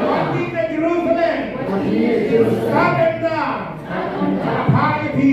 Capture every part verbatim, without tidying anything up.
Wat ïa ka Jerusalem. Kat ynda ka phah ïa phi.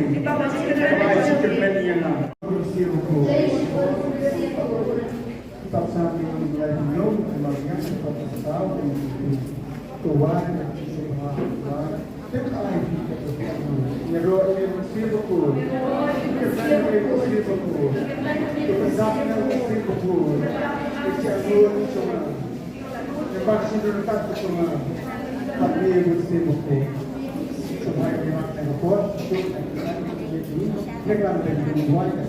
jong me. Ba ai jingkyrmen ïa nga. Bun sien bun sien. Ki pap sam ïa u Blei, ki long ki long ïa ki pap sam ïa ki. To wai na ki shu ha ha. Te ai ki ka to. Ïaroh ïa u Blei bakhuid. Ïaroh ïa u Blei bakhuid. To pynjah ïa u Blei bakhuid. Ïa ki angur ki jong nga. Ïa ba ki dur tat ki jong nga. Pat ïa u Blei bakhuid. To wai ïa ki mat ïa bakhuid. Ïa ki mat ïa bakhuid.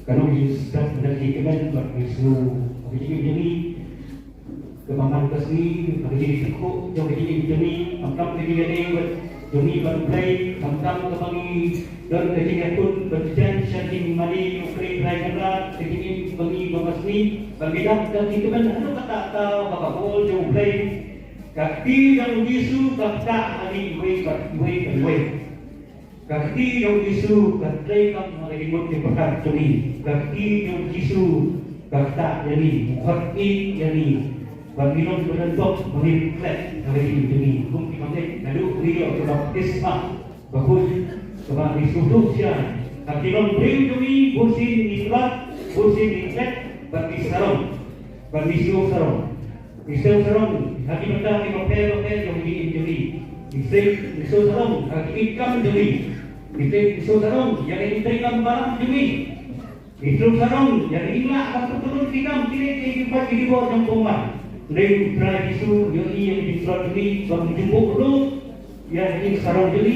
Kano ki step na ki kmen bad ki snu ki jingim jong ngi, ka mangan ka sngi, ka jingim jong ngi, kam kam ka jingim bad Jong ngi bad U Blei, khamtam kaba ngi don ka jingïakhun ban jan sha jingmane ïa U Blei Trai Kynrad, ka jingim ba ngi ba ngi sngewbha ban ngi dap ka jingkmen haduh katta katta ba ka ol jong U Blei. Ka kti jong U Jisu ka ktah ha ngi iwei bad iwei bad iwei. Ka kti jong U Jisu ka trei kam ha ka jingmut jingpyrkhat jong ngi. Ka kti jong U Jisu ka ktah ïa ngi, u khot ïa ngi. Bad ngi long ba don bok ba ngin klet ha ka jingim jong ngi. Kum ki bangeit naduh ngi ïoh ka baptisma bakhuid kaba ngi sngewthuh shisha. Ha ki longbriew jong ngi bunsien ngi klet, bunsien ngi klet bad ngi sarong, bad ngi sngew sarong. Ngi sngew sarong ha ki bynta kiba pher bapher jong ka jingim jong ngi. Ngi sngew, ngi sngew sarong ha ki kam jong ngi. Ngi sngew, ngi sngew sarong ïa ka jingtrei kam balang jong ngi. Ngi sngew sarong ïa ka jinglah ban pyntyllun ki kam kine ki jingpait ki jingpor jong U Blei. Hynrei U Trai Jisu u ïohi ïa ka jingtlot jong ngi, ba um ju buh lut ïa ka jingsarong jong ngi,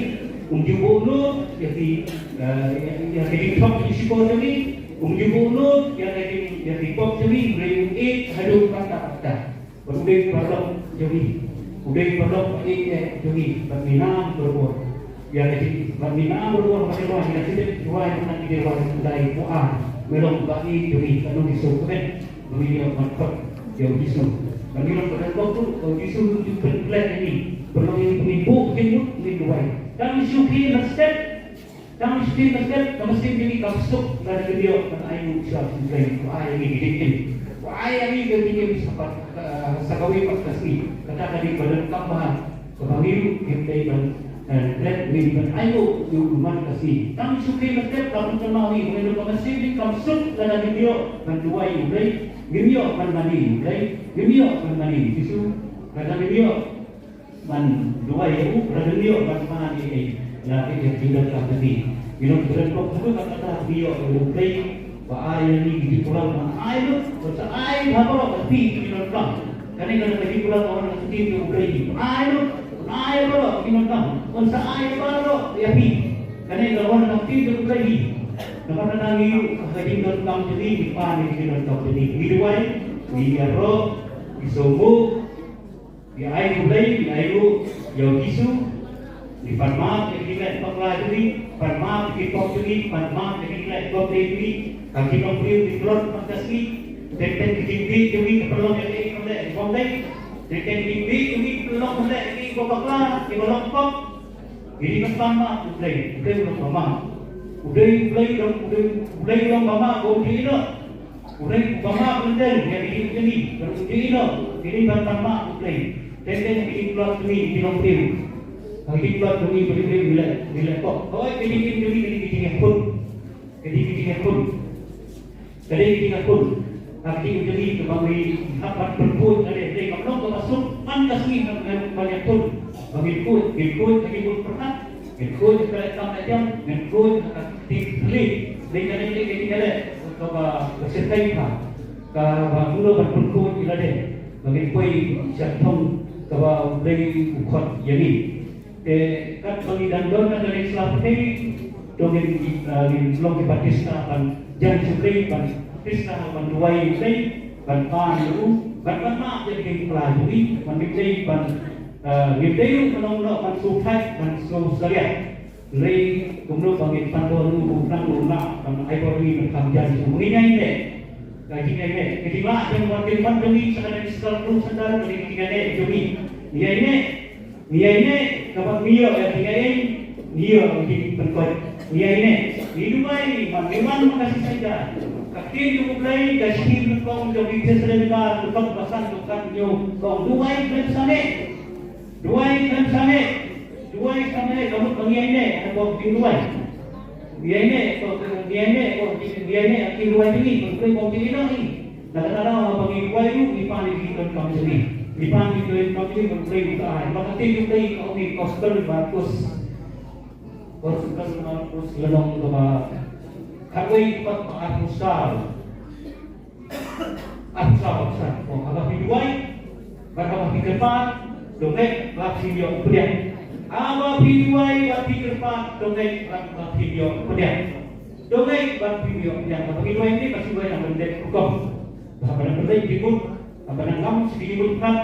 um ju buh lut ïa ki, eh, ïa, ïa ka jingthok jingshukor jong ngi, um ju buh lut ïa ka jing, ïa ki pop jong ngi, hynrei um ïeit haduh katta katta. Bad U Blei paralok jong ngi, U Blei paralok ba ïeit jong ngi, bad ngi nam barabor ïa ka jing, bad ngi nam barabor ba ka duwai, ngi la sdang duwai, ngi la sdang duwai, Khuda, ko ar, me long ba ïeit jong ngi, ka nong ngi sngewkmen ba ngi ïoh ban khot ïa U Jisu. Ba ngi long ba don bok ruh ba U Jisu u ju pynklet ïa ngi. Pynlong ïa ngi ba ngin buh jingmut, ngin duwai. Tang shu khie mynstep, tang shu khie mynstep, ka mynsiem jong ngi kam suk lada ngim ïoh ban ainguh sha U Blei, u ai ïa ngi ka jingim, u ai ïa ngi ka jingim sa pat, eh, sa kawei pat ka sngi. Kata ka dei ba donkam bha. Kaba ngi ruh ngim dei ban, eh, klet, ngim dei ban ainguh ïa u man ka sngi. Tang shu khie mynstep, ka pynkynmaw ïa ngi ba ngin long ka mynsiem jong ngi kam suk lada ngim ïoh ban duwai ïa U Blei, ngim ïoh ban mane ïa U Blei, ngim ïoh ban mane ïa U Jisu, lada ngim ïoh ban duwai ïa u, lada ngim ïoh ban pan ei ei na ka jingdonkam jong ngi. Ngi long ba donkam haduh katta katta, ngim ïoh ïa U Blei ba ai ïa ngi ki jingkular ban ai lut, ban sa ai ha baroh ïa phi ki jingdonkam. Kane ka dei ka jingkular ka wan na ka ktien jong U Blei. Ai lut, ai baroh ki jingdonkam, ban sa ai baroh ïa phi. Kane ka wan na ka ktien jong U Blei. Namar kata ngi ruh ha ka jingdonkam jong ngi, ngi pan ïa ki jingdonkam jong ngi. Ngi duwai, ngi ïaroh, ngi sngewbha, ngi ai U Blei, ngi ainguh ïa U Jisu, ngi pan map ïa ki jingleh bakla jong ngi, pan map ïa ki pop jong ngi, pan map ïa ki jingleh bakla jong ngi. Ha ki longbriew ngi tlot man ka sngi. Teng teng ki jingbieit jong ngi ki pynlong ïa kiba ym leh, kiba ym dei. Teng teng ki jingbieit jong ngi ki pynlong ïa kiba bakla, kiba long pop. Ngi dei ban pan map ïa U Blei, U Blei u long ba map. U Blei, U Blei u long, U Blei, U Blei u long ba map, ba um ju ïehnoh. U Blei uba map lynter ïa ki jingim jong ngi, bad um ju ïehnoh. Ngi dei ban pan map ïa U Blei. Teng teng ki jingtlot jong ngi ki long briew. Ki jingtlot jong ngi ki long briew, ngi leh, ngi leh pop. Hooid, ki jingim jong ngi ki dei ki jingïakhun. Ki dei ki jingïakhun. Ka dei ka jingïakhun. Ha ka jingim jong ngi kaba ngi hap ban pynkhuid, ka dei, dei ka long kaba suk man ka sngi ban, ban, ban ïakhun. Ba ngin khuid, ngin khuid ha ki bun pyrkhat. Ngin khuid ha ka leh kam leh jam, ngin khuid ha ka ktien thylliej. Dei kane dei ka jingïaleh kaba, kaba shyrkhei bha, kaba kumno ban pynkhuid ïa lade ba ngin poi sha thong kaba U Blei u khot ïa ngi. Te katba ngi dang don ha kane ka sla pyrthei, to ngin, eh, ngin long ki baptista ban jan sha U Blei, ban baptista, ban duwai ïa U Blei, ban pan ïa u, ban pan map ïa ki jingpla jong ngi, ban ngim dei ban, eh, ngim dei ruh ban ong noh ban sngewthait, ban sngewsaliat. Hynrei kumno ba ngin pan bor ïa u, u nang u nang ban ai bor ïa ngi ban kham jan sha u. Ngi ïaineh. Ka jingïaineh, ka jinglah jong wan jong wan jong ngi sha kane ka sdang ruh sdang, ka jingïaineh jong ngi. Ngi ïaineh. Ngi ïaineh, kaba ngi ïoh ïa ka jingïaineh, ngi ïoh ïa ka jingpynkoit. Ngi ïaineh, ngi duwai, man, ngi wan man ka shisha. Ka ktien jong U Blei ka shim nyngkong jong ki Thessalonika, lynnong ba san, dkhot hynñiew, ka ong duwai khlem sangeh. Duwai khlem sangeh. Duwai khlem sangeh, ka mut ba ngi ïaineh, ha ka bor jingduwai. Ngi ïaineh, ko, ngi ïaineh, ko, ngi ïaineh, ki duwai jong ngi, ban pynduwai jong ngi. Na kata ka daw haba ngi duwai ruh, ngi pan ïa ki jingdonkam jong ngi. Ngi pan ïa ki jingdonkam jong ngi, ban pynduwai ruh ka ai. Ba ka ktien U Blei ka ong ha Gospel Markos. Gospel Markos lynnong kaba khatwei, dkhot ba arphew saw. Arphew saw, arphew saw. Ko, haba phi duwai bad haba phi kyrpad, to ngeit ba phin ïoh pdiang. Haba phi duwai bad phi kyrpad, to ngeit bad ba phin ïoh pdiang. To ngeit bad phin ïoh pdiang. Haba ngi duwai, ngi duwai nang ban leh rukom. Haba nang ban leh jingmut, haba nang ngam sha ki jingmut pyrkhat,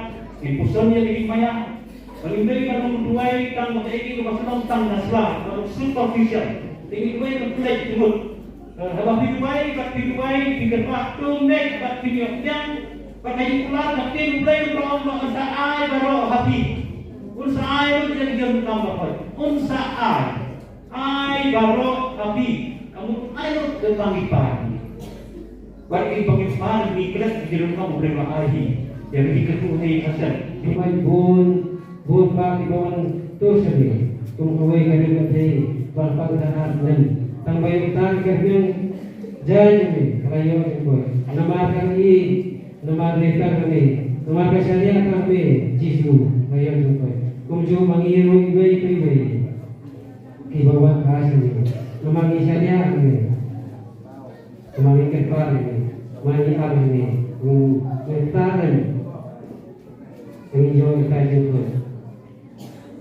ngin puson ïa ki jingmaïa. Ba ngim dei ban long duwai tang ba kaei kaei kaba shnong tang na sla, ba long superficial. Te ngin duwai ban pynleit jingmut. Eh, haba phi duwai, bad phi duwai, phi kyrpad, to ngeit bad phin ïoh pdiang, bad ka jingkular ka ktien U Blei ka ong ba un sa ai baroh ha phi. Un sa ai ruh ïa ki jingkam baroh. Un sa ai. Ai baroh ha phi, ka mut ai ruh da tang ki para. Wat ki pang ki para ngi klet ki jingkam U Blei ba ai hi. Ïa ki kyrkhu hi ka shen. Ki bai bun, bun ba ki ba wan tu sha phi. Kum kawei ka ri ka thei, ba pa ka ar nen. Tang bai ta ka biang jai jai ka la ïoh jingkoi. Namar ka i, namar ka ka ni, namar ka shariah ka me, Jisu, ka ïoh jingkoi. Kum ju ma ngi ruh iwei pa iwei. Kiba wan ha sha me, namar ngi shaniah ha me, namar ngi kyrpad ha me, namar ngi ap ha me, ngi kyrpad ha me, ngi ïoh ïa ka jingkyrpad.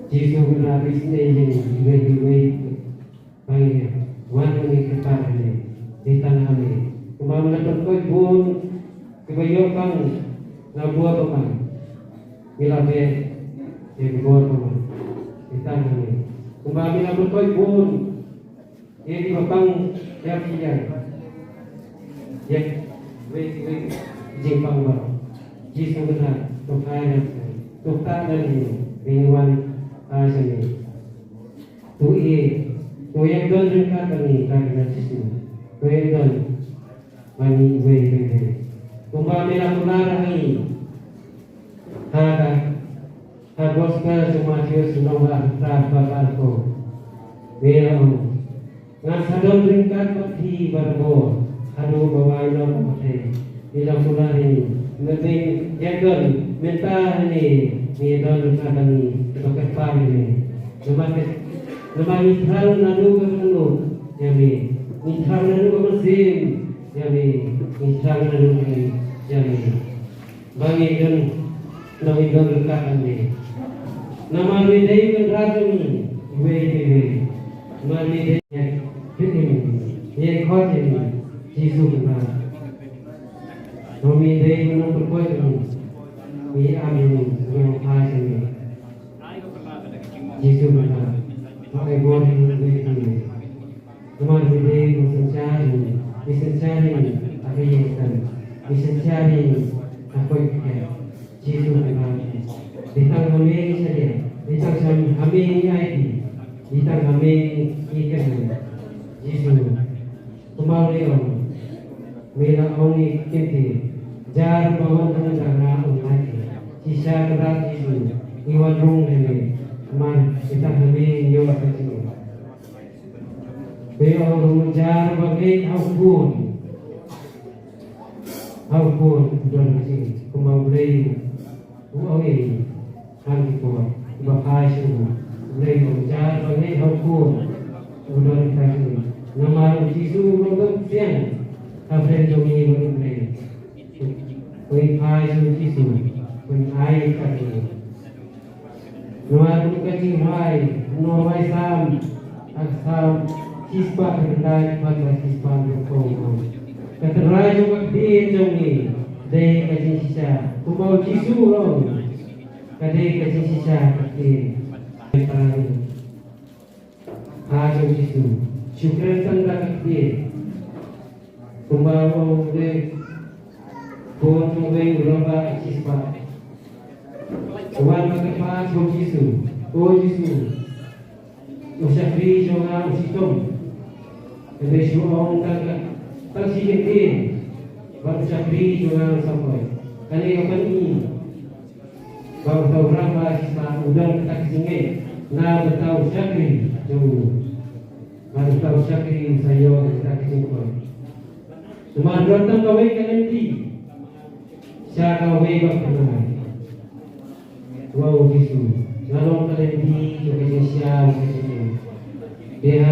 Jisu, kane ka isynei jong ngi, iwei pa iwei, ba ngi wan, ngi kyrpad ha me, ngi tang ha me. Kumba me la pynkoit bun kiba ïoh pang na bor ba man, ngi la beh ïa ka bor ba man, ngi tang ha me. Kumba me la pynkoit bun ïa kiba pang ïa phi ïa, ïa wei wei jingpang ba. Jisu, kane to phai na, to ta na ni, ngi wan ha sha me. To ïa, to ïa don ryngkat bad ngi, ka kyrteng Jisu. To ïa don bad ngi iwei pa iwei. Kumba me la kular ha ngi ha ka, ha Gospel jong u Mathaios lynnong ba arphew phra, dkhot arphew. Me la ong, ngan sa don ryngkat bad phi barabor haduh ba wai noh ka pyrthei. Me la kular ïa ngi, me bym ïa don mynta hangne, me don ryngkat bad ngi, kaba kyrpad ïa me. Namar ka, namar ngi thrang naduh ka kynnoh ïa me, ngi thrang naduh ka mynsiem ïa me, ngi thrang naduh ka ïing ïa me. Ba ngi don, ba ngi don ryngkat bad me. Namar me dei u Kynrad jong ngi iwei pa iwei. Namar me dei, ïa, ïa khot ïa me, Jisu Kynrad. Namar me dei u Nongpynkhuid jong ngi. Me ïa me, me ïa phai sha me. Jisu Kynrad. Ba ai bor ïa ngi iwei pa iwei. Namar me dei u synshar jong ngi, me synshar ïa ngi ha ka ïing ka sem, me synshar ïa ngi ha koit ka khiah. Jisu Kynrad, dei tang ha me ngi shaniah, dei tang ha me ngi aiti, dei tang ha me ngi kynmaw. Jisu, kumba u la ong, me la ong ïa ki kynthei, jar ba wan ha nga, un lait ïa ngi. Shisha Kynrad Jisu, ngi wan rung ha me, namar dei tang ha me ngi ïoh ka jingim. Te u ong ruh, jar ba ngeit ha u Khun, ha u Khun u don ka jingim, kumba U Blei u ong ïa ngi ha ki por kiba phai sha u. U Blei u ong, jar ba ngeit ha u Khun u don ka jingim. Namar u Jisu u long Kynrad Kynrad jong ngi bad U Blei. Ngin phai sha u Jisu, ngin ai ka jingim. Namar ka jingrwai, ngi rwai Salm, ka Salm shispah khyndai bad ka shispah hynriew. Ka tynrai jong ka ktien jong ngi dei ka jingshisha. Kumba u Jisu u ong, ka dei ka jingshisha ka ktien. Ha jong u Jisu, shu kren tang da ka ktien. Kumba u ong u Blei, bun jong u Blei u long ba ka shispah. U wan ba kyrpad sha u Jisu, o Jisu, u shakri jong nga u shitom. Te u Blei shu ong tang ka, tang shi kyntien, bad u shakri jong nga u sa poi. Kane ka pyni ba uta u rangbah shispah u don kata ka jingngeit na bynta u shakri jong u. Bad uta u shakri u sa ïoh kata ka jingpoi. Namar don tang kawei ka lynti sha kawei ka pyrthei. Wa u Jisu, nga long ka lynti jong ka jingshisha ka jingim. Te ha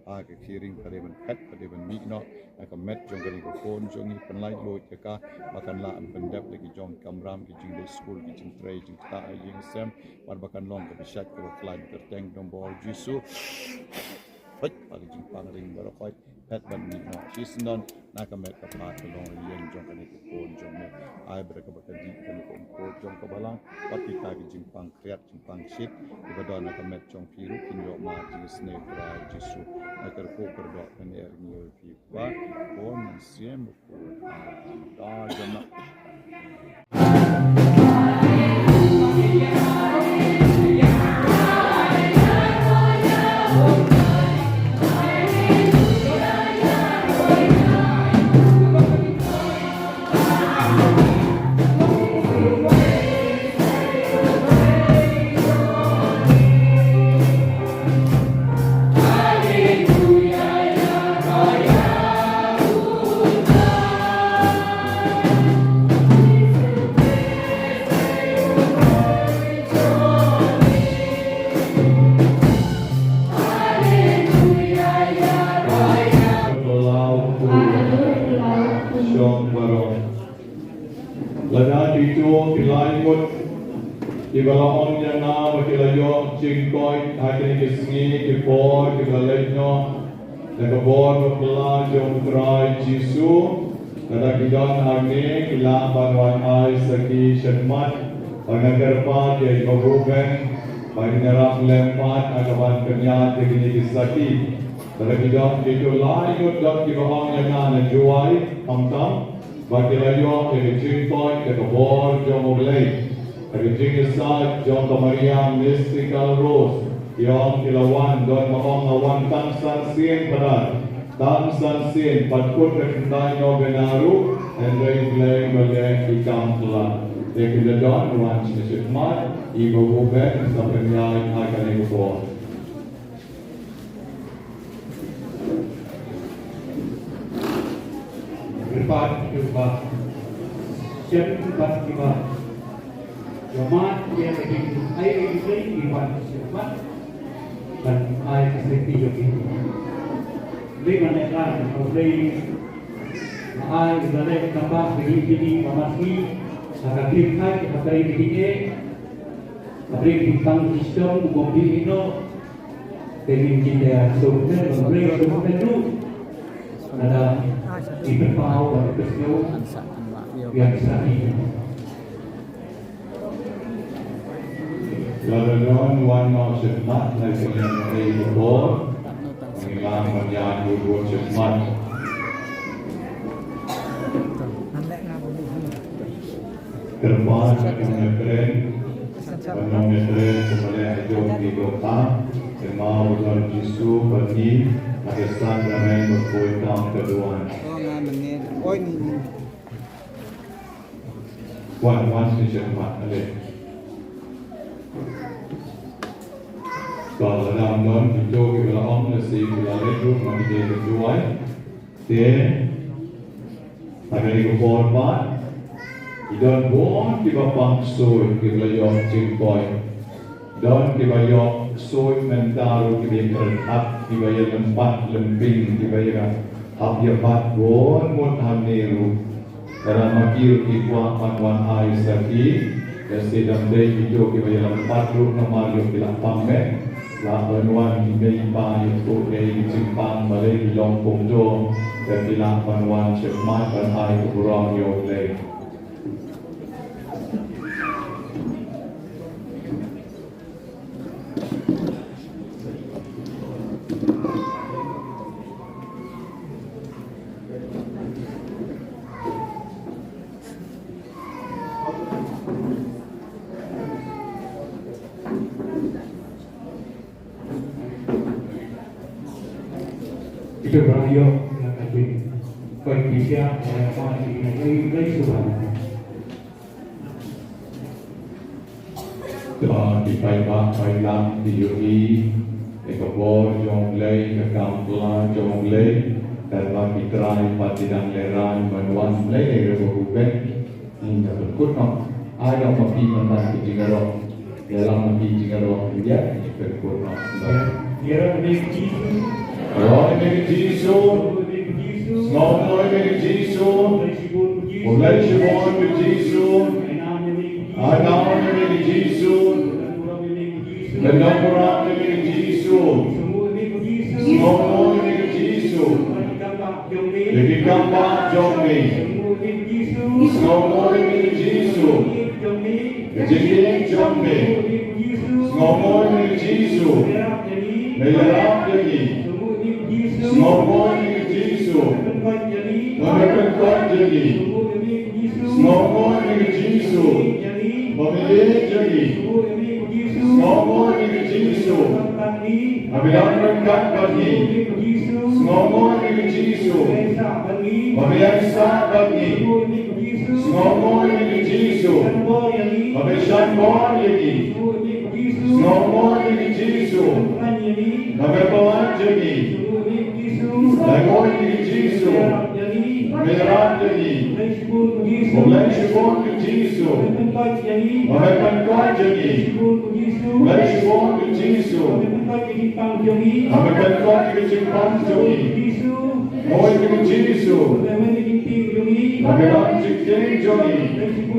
Ha ka khlieh ring pat dei ban phet, pat dei ban mih noh na ka met jong kane ka khun jong ngi, pynlait luid ïa ka ba kan lah ban pyndep da ki jong ki kamram, ki jingdei skul, ki jingtrei jingktah ïing sem, bad ba kan long ka pyrshah kaba khlaiñ kyrteng, dong bor Jisu. Phet, ba ki jingpang ring baroh khoit phet ban mih noh shisyndon na ka met ka phad ka long ïing jong kane ka khun jong ngi. Ai ba da kaba ka dih kane ka umkut jong ka balang, wat kita ki jingpang khriat jingpang shit kiba don na ka met jong phi ruh kin ïoh ma jingsneng Trai Jisu. Na ka kyrkhu kyrdoh kane er ngi ïa phi Kpa, Khun, Mynsiem Bakhuid. Amen. Da jong na. Shong baroh. Lada kito ki lai ngut kiba la ong ïa nga ba ki la ïoh jingkoit ha kine ki sngi ki por kiba la leit noh da ka bor ba phylla jong u Trai Jisu, lada ki don hangne ki lah ban wan ai sakhi shakhmat, bad nga kyrpad ïa i Babu Ben ba in ïarap lem pat ha ka ban pynïaid ïa kine ki sakhi. Lada ki don kito lai ngut don kiba ong ïa nga na Jowai, Hangtam, ba ki la ïoh ïa ka jingkoit da ka bor jong U Blei. Da ka jingïasaid jong ka Maria Mystical Rose, ki ong ki la wan, don ba ong nga wan tang san sien palat, tang san sien, pat kut ka khyndai novena ruh, hynrei U Blei u la leh ki kam kylla. Te ki la don wan sha shakhmat, i Babu Ben sa pynïaid ha kane ka por. Kyrpad ïa u ba shem bad ki ba ïa mad ïa ka jingaiei ki ban shem bad ban ai ka syrti jong ki. Dei ban leh ka ba dei ai ka leh ka ba ka jingkini ba mat ki ha ka kyrkai ka kyrkai ki eh ka bring ki tang ki shem u bom bi ino. Te ngin kin ïa sngewthuh, ïa sngewthuh ruh. Lada i pynpaw bad i pynsngew ïa ki sakhi. Lada don wan noh shakhmat na ka liang ka bor, ngi lam ban ïaid bud bud shakhmat. Kyrpad ïa ka nongïatreiñ, ka nongïatreiñ kumba leh ha jong ki dohkha, te ma u Trai Jisu bad ngi ha ka san bnai bakhuid tam ka duwan. Wan, wan shisha mat ale. Ka la dang don kito kiba la ong lehse ki la leit ruh ma ki dei ka duwai. Te ha kane ka por pat ki don bun kiba pang ksuid kiba la ïoh jingkoit. Don kiba ïoh ksuid mynta ruh kiba ïa kyrkhat kiba ïa lympat lymping kiba ïa hap ïa bat bun mut hangne ruh. Lada ma ki ruh ki kwah ban wan ai sakhi, lehse dang dei kito kiba ïalam pat ruh namar ïoh ki la pang eh. Lah ban wan ki mei pa ïoh ki dei ki jingpang balei ki long kumto. Te ki lah ban wan shakhmat ban ai ka burom ïa U Blei. Kita berayo dengan kata. Kau bisa, eh, apa, eh, eh, eh, Tuhan. Don ki paidbah paidlang ki ïohi ïa ka bor jong U Blei, ka kam pla jong U Blei, katba ki trai pat ki dang lehraiñ ban wan, U Blei dei ruh u ben. Ngi ïa pynkut noh. Ai dok ma phi mynta ki jingïaroh. Ïalam ma phi jingïaroh, ïa ki pynkut noh. Ïaroh ïa U Blei Jisu. Ïaroh ïa U Blei Jisu. Sngewnguh ïa U Blei Jisu. U Blei shibun U Blei Jisu. Ai nang ïa U Blei Jisu. Lem dang burom ïa U Blei Jisu. Sngewnguh ïa U Blei Jisu. Ïa ki kam bah jong me. Sngewnguh ïa U Blei Jisu. Ka jingim jong me. Sngewnguh ïa U Blei Jisu. Me ïarap ïa ngi. Sngewnguh ïa U Blei Jisu. Ba me pynkoit ïa ngi. Sngewnguh ïa U Blei Jisu. Ba me ïeit ïa ngi. Sngewnguh ïa U Blei Jisu. Ba me ïaid ryngkat bad ngi. Sngewnguh ïa U Blei Jisu. Ba me ïaisah bad ngi. Sngewnguh ïa U Blei Jisu. Ba me shah bor ïa ngi. Sngewnguh ïa U Blei Jisu. Ba me pynlait ïa ngi. Sngewnguh ïa U Blei Jisu. Ba me ïarap ïa ngi. U Blei shibun U Blei Jisu. Ba me pynkoit ïa ngi. U Blei shibun U Blei Jisu. Ba me pynkoit ïa ki jingpang jong ngi. Sngewnguh ïa U Blei Jisu. Ba me long jingtieng jong ngi. U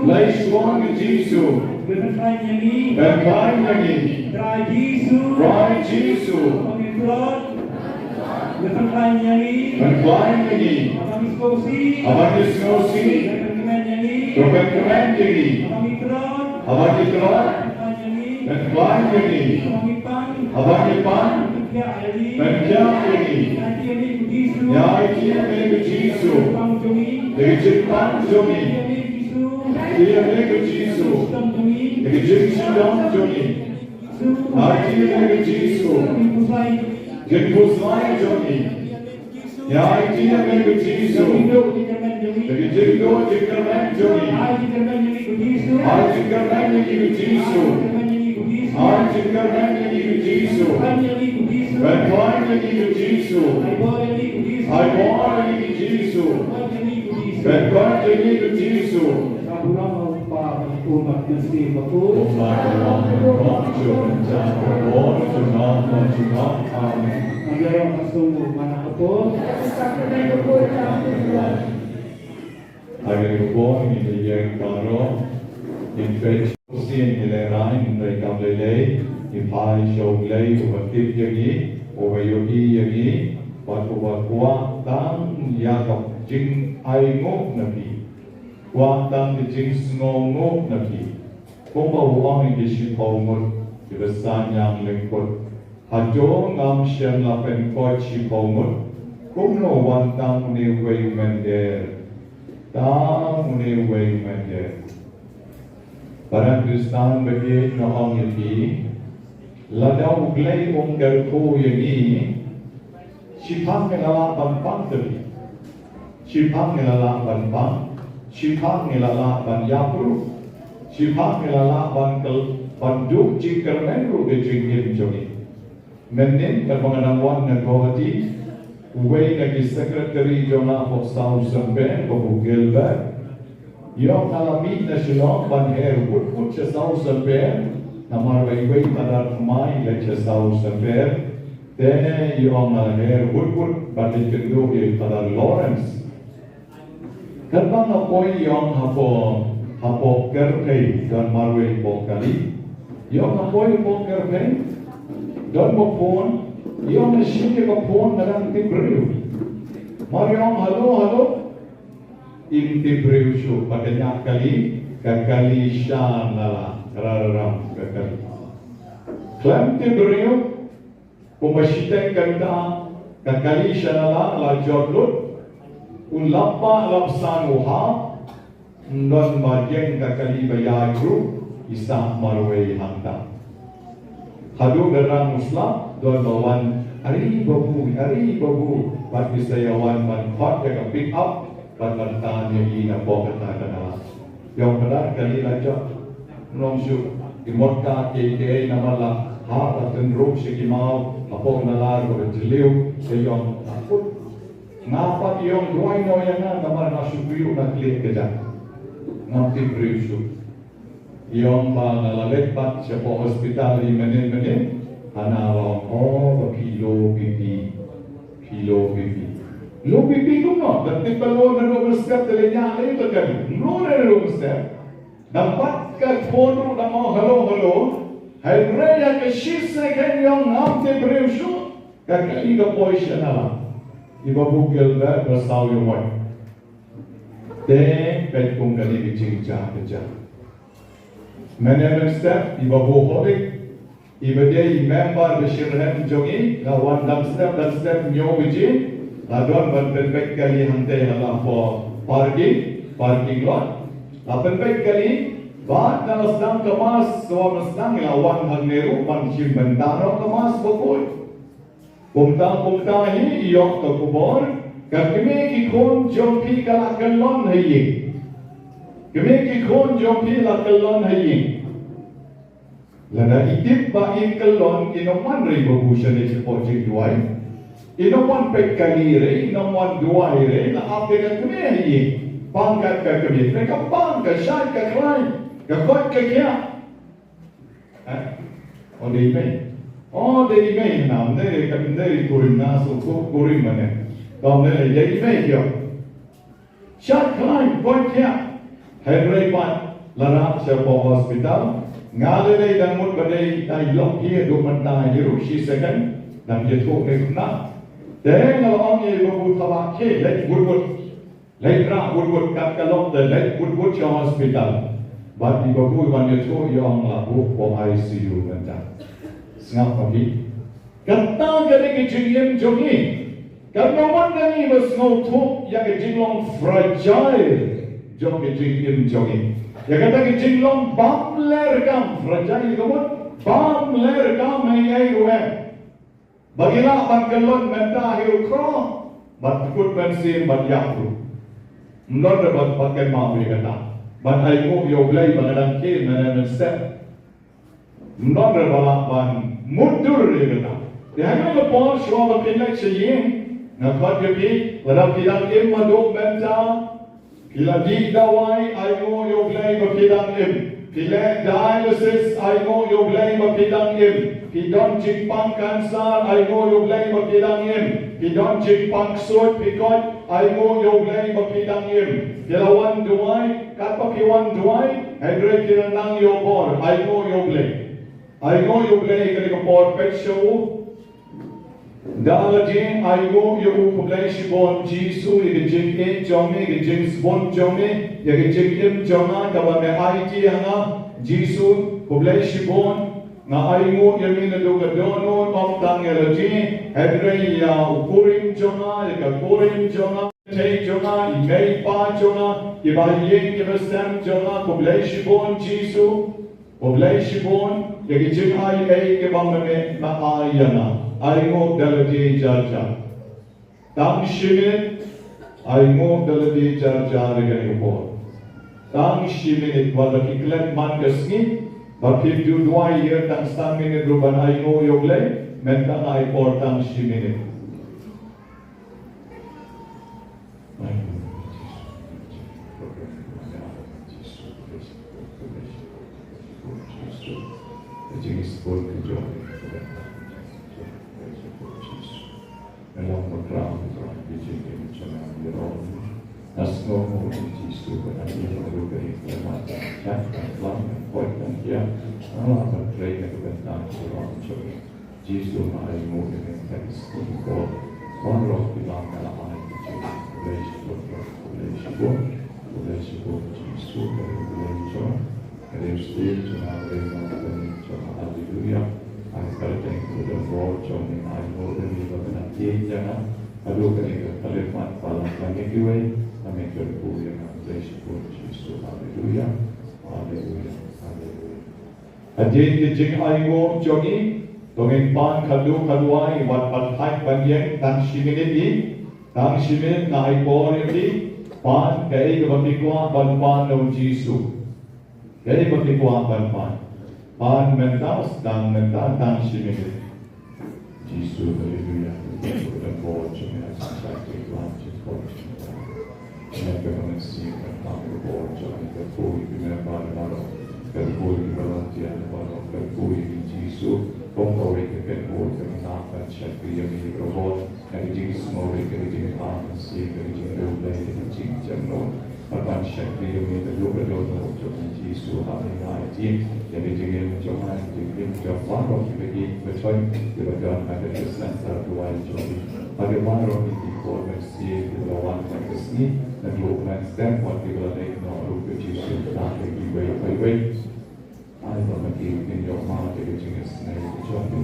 Blei shibun U Blei Jisu. Pynkhlaiñ ïa ngi. Trai Jisu. Trai Jisu. Pynkhlaiñ ïa ngi. Pynkhlaiñ ïa ngi. Haba ngi sngewsih. Haba ngi sngewsih. To pynkmen ïa ngi. Haba ngi tlot. Haba ngi tlot. Pynkhlaiñ ïa ngi. Haba ngi pang. Haba ngi pang. Pynkhiah ïa ngi. Pynkhiah ïa ngi. Ïa aiti ïa me ko Jisu. Ïa ki jingpang jong ngi. Aiti ïa me ko Jisu. Ïa ki jingshitom jong ngi. Aiti ïa me ko Jisu. Jingpynshlur jong ngi. Ïa aiti ïa me ko Jisu. Ïa ki jingduh jingkyrmen jong ngi. Ai jingkyrmen ïa ngi ko Jisu. Ai jingkyrmen ïa ngi ko Jisu. Pynkhlaiñ ïa ngi ko Jisu. Ai bor ïa ngi ko Jisu. Pynkhlaiñ ïa ngi ko Jisu. Ka burom u Kpa bad u Khun bad u Mynsiem Bakhuid. Kumba ka long mynta, junom junom, junom junom. Amen. Ngi ïaroh ha shnong Manakapur. Ha kane ka por ngin ïeng baroh, ngin peit sien ngi lehraiñ hynrei kam lei lei ngi phai sha U Blei uba tip ïa ngi, uba ïohi ïa ngi, bad uba kwah tang ïa ka jingainguh na phi. Kwah tang ka jingsngewnguh na phi. Kumba u ong ïa ki shiphew ngut kiba sah ñiang lyngkut. Hato ngam shym la pynkoit shiphew ngut? Kumno wan tang une uwei u mynder? Tang une uwei u mynder. Para Khristan ba ïeit, nga ong ïa phi, lada U Blei um kyrkhu ïa ngi, shiphang ngi la lah ban pang te phi. Shiphang ngi la lah ban pang, shiphang ngi la lah ban ïap ruh, shiphang ngi la lah ban kyl-, ban duh jingkyrmen ruh ka jingim jong ngi. Mynnin katba nga dang wan na Guwahati, uwei na ki secretary jong nga hapoh South Symper, Babu Gilbert, ïa nga la mih na Shillong ban her wut wut sha South Symper, namar ba iwei i Phadar thymmai i leit sha South Symper. Te ïa nga la her wut wut ban leit kynduh ïa i Phadar Lawrence. Katba nga poi ïa nga hapoh, hapoh Kyrphei, don marwei hapoh kali. Ïa nga poi hapoh Kyrphei, don ba phone, ïa nga shim ïa ka phone, nga dang tip briew. Mar ïa nga hello, hello. Im tip briew shuh, ba ka ñiah kali, ka kali Shanala, ka la ram ka kali. Khlem tip briew, kumba shiteng kynta, ka kali Shanala la jot lut, u lapbah lapsan u hap, ym don ba ïeng ka kali ba ïaid ruh, i sah marwei hangta. Haduh da rang u slap, don ba wan Ari babu, ari babu, bad ki sa ïa wan ban khot ïa ka pick up, bad ban tan ïa i na pok kata ka daw. Ïong palat kali la jot. Nong shu, ki mot ka ki ki ei namar la, ha, la tynruk sha ki maw, ha pok na lar ko jylliew, ka ïong takut. Nga pat ïong duwai noh ïa nga namar nga shu pyrshah na klieh ka jaka. Ngam tip briew shuh. Ïong ba nga la leit pat sha pok hospital i mynnin mynnin, hana la ong, oh, ba phi low B P. Phi low B P. Low B P kumno? Da tip ba low naduh mynstep te leh ïa leh ba kan. Low naduh mynstep. Dang pat ka phone ruh dang ong hello hello. Hynrei ïa ka shi second ïong ngam tip briew shuh. Ka kali ka poi sha na la. I babu Gilbert ba saw ïa moi. Te peit kum kane ka jingjia ka jia. Mynne mynstep i babu Holik, i ba dei i member ba shitrhem jong ngi, la wan dang step dang step hynñiew baje, la don ban pynpeit kali hangtei ha la pho parking, parking lot. La pynpeit kali, bad na la sdang ka mass, sa wan sdang la wan hangne ruh ban shim bynta noh ka mass bakhuid. Kumta kumta hi ïoh ka khubor, ka kmie ki khun jong phi ka la kyllon ha ïing. Kmie ki khun jong phi la kyllon ha ïing. Lada i tip ba in kyllon in ym wan re babu shane shapoh jingduwai. In ym wan peit kali re, in ym wan duwai re, la ap ïa ka kmie ha ïing. Pang kat ka kmie, ka pang ka shait ka khlaiñ, ka koit ka khiah. Eh? O dei mei. O dei mei na, ym dei re, kat ym dei re kurim na, so ko kurim mane. Ka ym dei re, dei mei kio. Shait khlaiñ, koit khiah. Hynrei pat la rah sha pok hospital. Nga lei lei dang mut ba dei tai lok hi haduh mynta hi ruh shi second. Dang ïathuh ne kumno. Te nga la ong ïa i babu Thabah, khie leit wut wut. Leit rah wut wut kat ka lok te leit wut wut sha hospital. Bad i babu i wan ïathuh ïa ong la buh poi I C U mynta. Sngap ma phi. Kata ka dei ka jingim jong ngi. Katno wan na ngi ba sngewthuh ïa ka jinglong fragile jong ka jingim jong ngi. Ïa kata ka jinglong bym leh kam, fragile ka mut bym leh kam ei ei ruh em. Ba ngi lah ban kyllon mynta ha u khro, ban kut mynsiem ban ïap ruh. Ym don re ban, ban kynmaw ïa kata. Ban ainguh ïa U Blei ba nga dang khie mynne mynstep. Ym don re ba lah ban mutdur ïa kata. Te ha kane ka por shuwa ba phin leit sha ïing, nga khot ïa phi, lada phi dang im haduh mynta, phi la dih dawai, ainguh ïa U Blei ba phi dang im. Phi leh dialysis, ainguh ïa U Blei ba phi dang im. Phi don jingpang cancer, ainguh ïa U Blei ba phi dang im. Phi don jingpang ksuid, phi koit, ainguh ïa U Blei ba phi dang im. Phi la wan duwai, katba phi wan duwai, hynrei phi la nang ïoh bor, ainguh ïa U Blei. Ainguh ïa U Blei ha kane ka por, peit sha u. Da lade ainguh ïa u, khublei shibun Jisu ïa ka jingïeit jong me, ïa ka jingsbun jong me, ïa ka jingim jong nga kaba me aiti ha nga. Jisu, khublei shibun. Nga ainguh ïa me naduh ka dohnud, ym tang ïa lade, hynrei ïa u kurim jong nga, ïa ka kurim jong nga, tei jong nga, i mei i pa jong nga, kiba ha ïing kiba sem jong nga, khublei shibun Jisu. Khublei shibun ïa ki jingai ei kiba me, me ai ïa nga. Ainguh da lade jar jar. Tang shi minit. Ainguh da lade jar jar ïa kane ka por. Tang shi minit, wat la phi klet man ka sngi, ba phi ju duwai ïa tang san minit ruh ban ainguh ïa U Blei, mynta nga ai por tang shi minit. Jisu, nga ainguh ïa me ha kane ka por. Baroh kiba nga la ai, khublei shibun, khublei shibun, khublei shibun Jisu, ka dei U Blei jong nga, ka dei U Blei jong nga, ka dei U Blei jong nga, haleluya. Ai kyrteng, ka dei U Blei jong nga, ai mo dei ba ka na ïeit jong nga. Haduh kane ka khyllipmat ba la kane kiwei, kane ka dei U Blei jong nga, khublei shibun Jisu, haleluya, haleluya, haleluya. Hadien ka jingainguh jong ngi, To ngin pan khadduh khadwai, wat pat hait ban ïeng tang shi minit hi, tang shi minit nga ai por ïa phi, pan kaei kaba phi kwah ban pan na u Jisu. Kaei ba phi kwah ban pan. Pan mynta, tang mynta, tang shi minit. Jisu, haleluya. Ka bor jong me, ka bor jong me. Ka bor jong me, ka bor jong me, ka bor jong me, ka bor jong me, ka bor jong me, Jisu. Kong kawei ka bor jong me, ka bor jong me, ka bor. Ka jingïasnoh, ka jingïalam, ka jingïadei, ka jingïalam. Ban shakri ïa me, ka jingïalam, ka jingïalam jong me Jisu, ha me ngai jingim, ïa me jingim jong nga, jingim jong baroh kiba ïeit, kiba don, kiba don ha ka center duwai jong me. Bad ïa baroh ki khun mynsiem kiba la wan ha ka sngi, naduh mynstep, bad kiba la leit noh ruh, ko Jisu, kata kiwei pa kiwei. Ai ba ma ki kin ïoh mad ïa ka jingisynei ka jong me.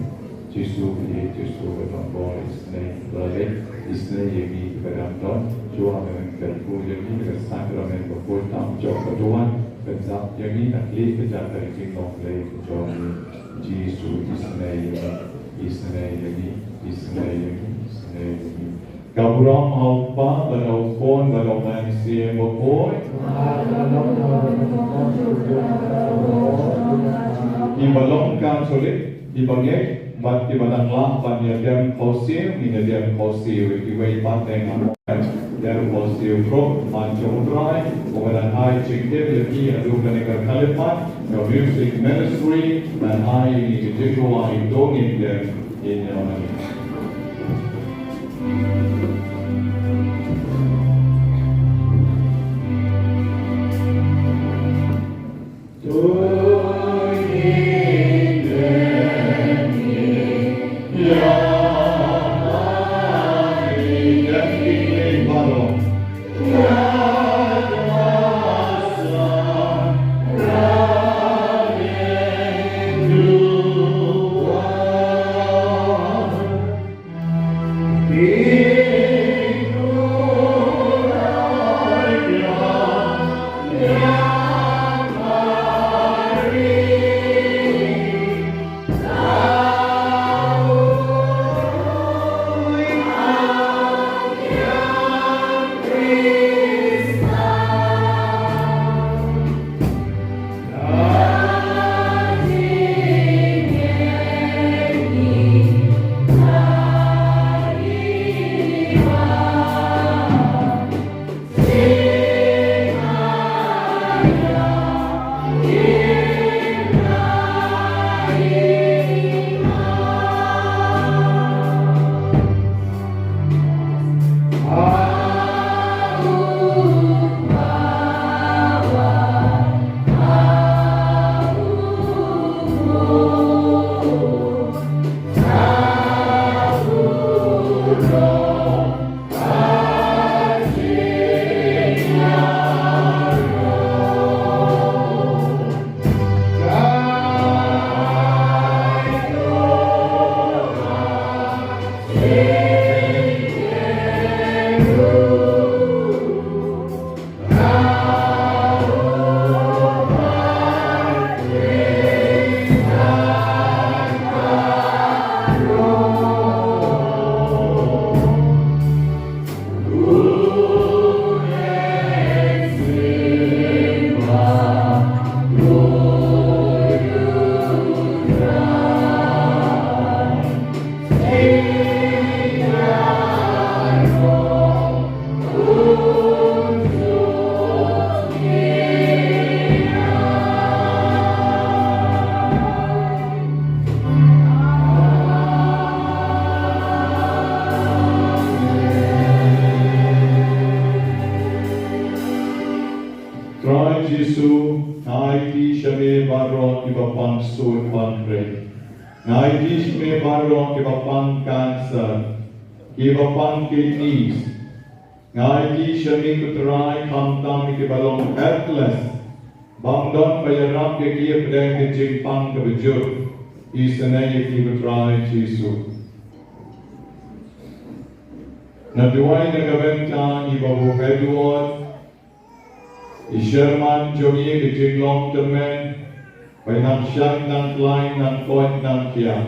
Jisu, ïa Jisu ka don bor isynei ïa lade, isynei ïa ngi kiba dang don. Shuwa ban kyrkhu ïa ngi da ka sakramen bakhuid tam jong ka duwan, pyndap ïa ngi na ka liang ka jaka ka jinglong Blei ka jong me. Jisu, isynei ïa ngi, isynei ïa ngi, isynei ïa ngi, isynei ïa ngi. Ka burom ha u Kpa bad ha u Khun bad ha u Mynsiem Bakhuid. Kiba long Katholik, kiba ngeit bad kiba dang lah ban ïadem khohsiew, ngin ïadem khohsiew ïa kiwei pat de ngan ong. Ïadem khohsiew ruh ban jong U Trai uba dang ai jingtip ïa ngi haduh kane ka khyllipmat. Ka music ministry dang ai ïa ngi ka jingduwai, to ngin ïadem. Trai Jisu, nga aiti sha me baroh kiba pang suit pang khreh. Nga aiti sha me baroh kiba pang cancer, kiba pang kidneys. Nga aiti sha me ko Trai khamtam kiba long helpless, bym don ba ïarap ïa ki hapdeng ka jingpang kaba jur. Isynei ïa ki ko Trai Jisu. Nga duwai na ka bynta i Babu Edward, i Sherman jong ngi, ka jinglong tymmen, ba i nang shang nang khlaiñ nang koit nang khiah.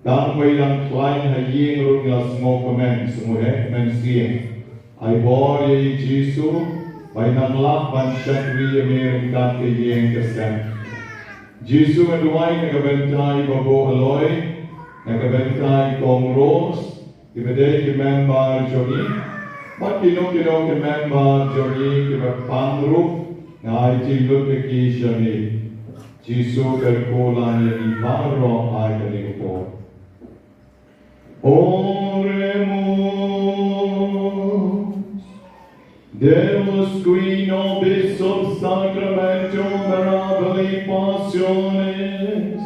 Tang ba i dang khlaiñ ha ïing ruh ngi la sngewkmen, sngewheh mynsiem. Ai bor ïa i Jisu ba i nang lah ban shakri ïa me ryngkat ka ïing ka sem. Jisu, nga duwai na ka bynta i Babu Aloi, na ka bynta i Kong Rose, kiba dei ki member jong ngi, bad kino kino ki member jong ngi kiba pang ruh, nga aiti lut ïa ki sha me. Jisu, kyrkhu lang ïa ngi baroh ha kane ka por. Oremus. Deus, qui nobis sub sacramento mirabili passionis,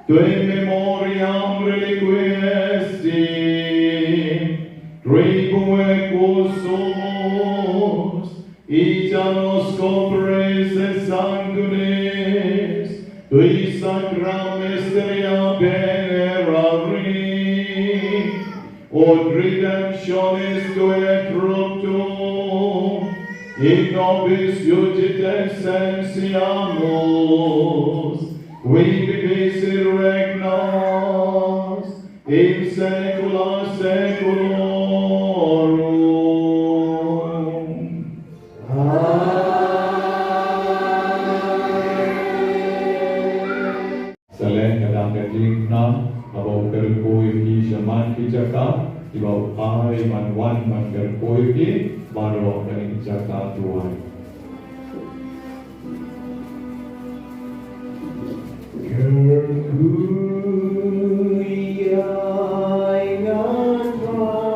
tui memoriam reliquisti, tribue consumus, igianos copres et sanguinis, tui sacra mysteria venerari, ut redemptionis tuae fructu, in nobis iuditem scientia nos, qui vivis et regnas in saecula saeculorum. Amen. Sa leh ka dang ka jingkhnang, haba u kyrkhu ïa ki shaman ki jaka, kiba u Trai ban wan ban kyrkhu ïa ki baroh ha kane ka jaka duwai. Kyrkhu ïa nga Trai.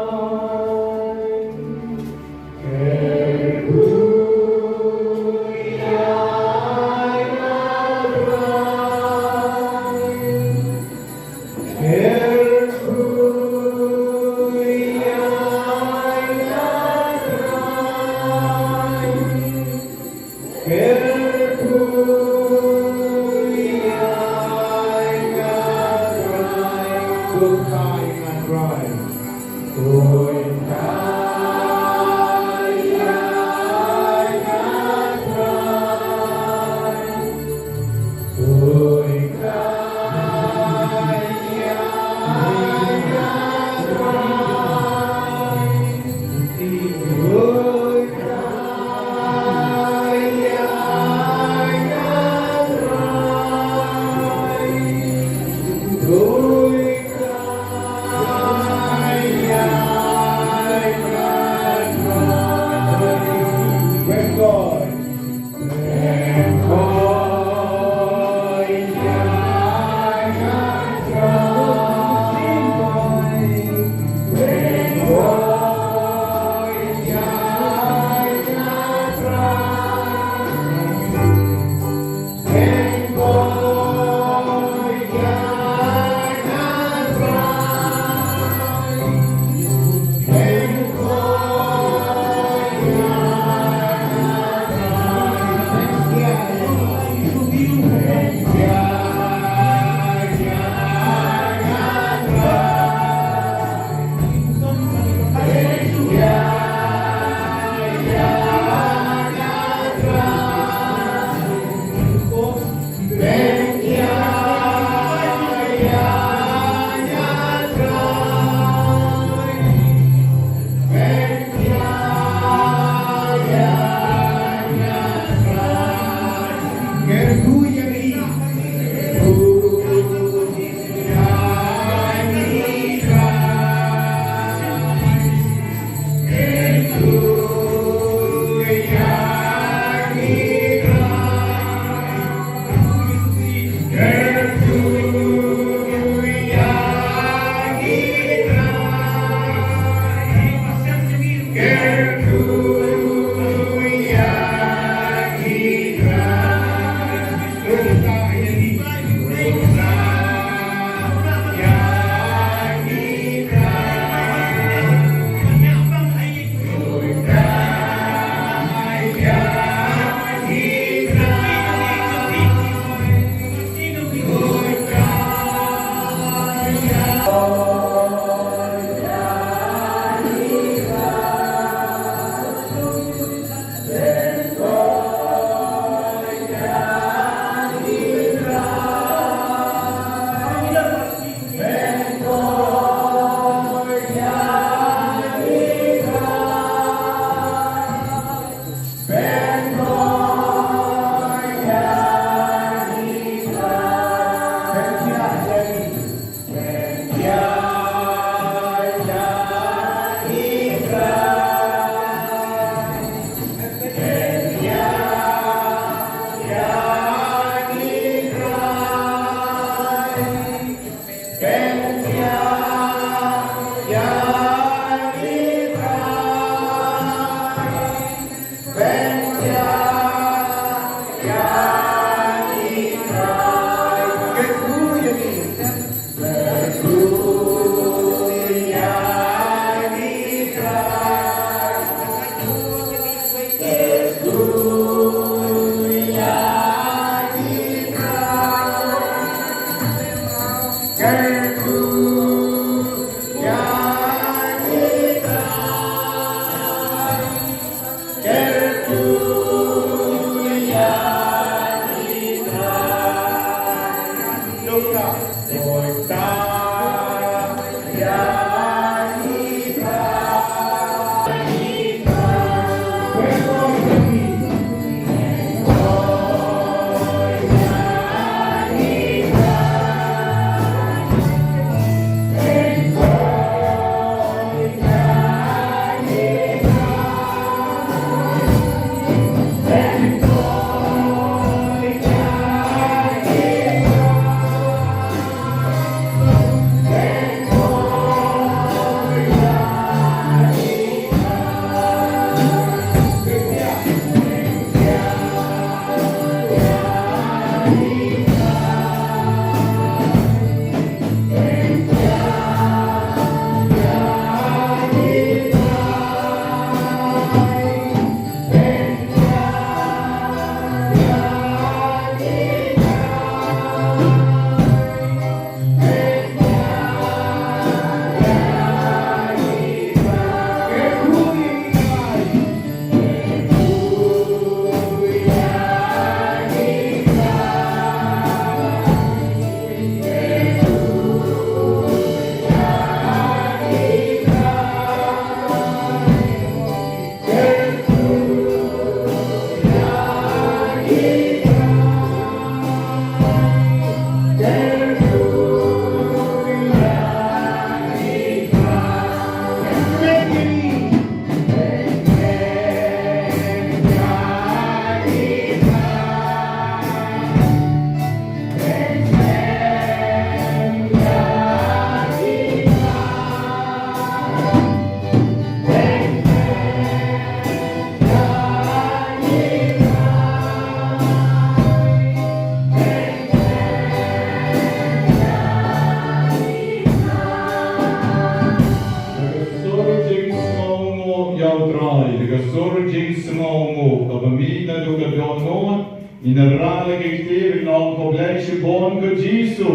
Ka sur jingsngewnguh kaba mih naduh ka dohnud, ngin ïa rah la ki kti ban ong: Khublei shibun ko Jisu.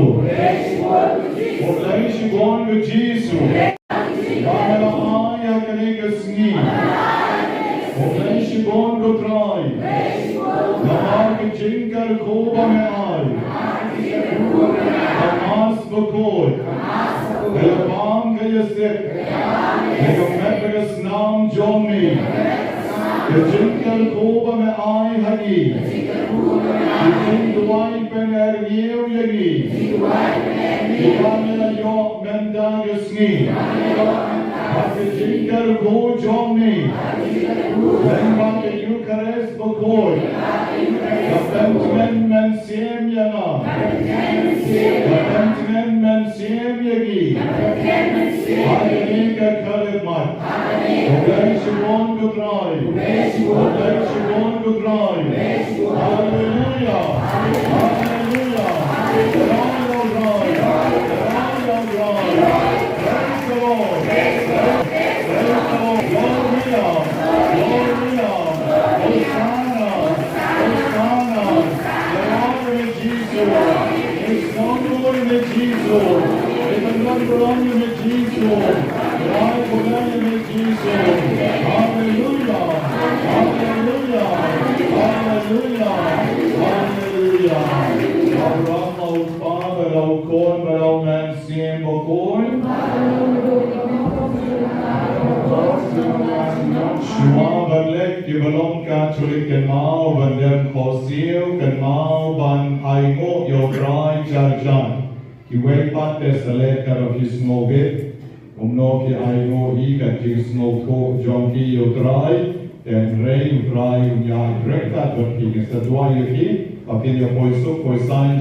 Khublei shibun ko Jisu. Ba me la ai ha kane ka sngi. Khublei shibun ko Trai. Namar ka jingkyrkhu ba me ai. Ka Mass bakhuid. Ka ïapam ka ïasep. Ka met ka snam jong me. Ka jingkyrkhu ba me ai ha ngi. Ka jingduwai pynriew ïa ngi. Ba ngi la ïoh mynta ka sngi. Ba ka jingkyrkhu jong me. Lyngba ka Eukharist bakhuid. Ka pyntngen mynsiem ïa nga. Ka pyntngen mynsiem ïa ngi. Ha kane ka khyllipmat. Khublei shibun ko Trai. Khublei shibun ko Trai. Haleluya. Haleluya. Haleluya. Praise the Lord. Praise the Lord. Gloria. Gloria. Hosanna. Hosanna. Gloria Jisu. Isnongor ïa me Jisu. Itynnad burom ïa me Jisu. Ai burom ïa me Jisu. Haleluya. Haleluya. Haleluya. Haleluya. Abraham, Abu Father, Abu Khun, Abu Mynsiem Bakhuid. Shuwa ban leit, kiba long Katholik kynmaw ban dem khohsiew, kynmaw ban ainguh ïa U Trai jar jar. Kiwei pat te sa leit ka dei ki sngewbha. Kumno ki ainguh hi ka jingsngewthuh jong ki ïa U Trai. Te hynrei U Trai un ïaid ryngkat bad ki, ngin sa duwai ïa ki ba kin ïa poi suk poi saiñ.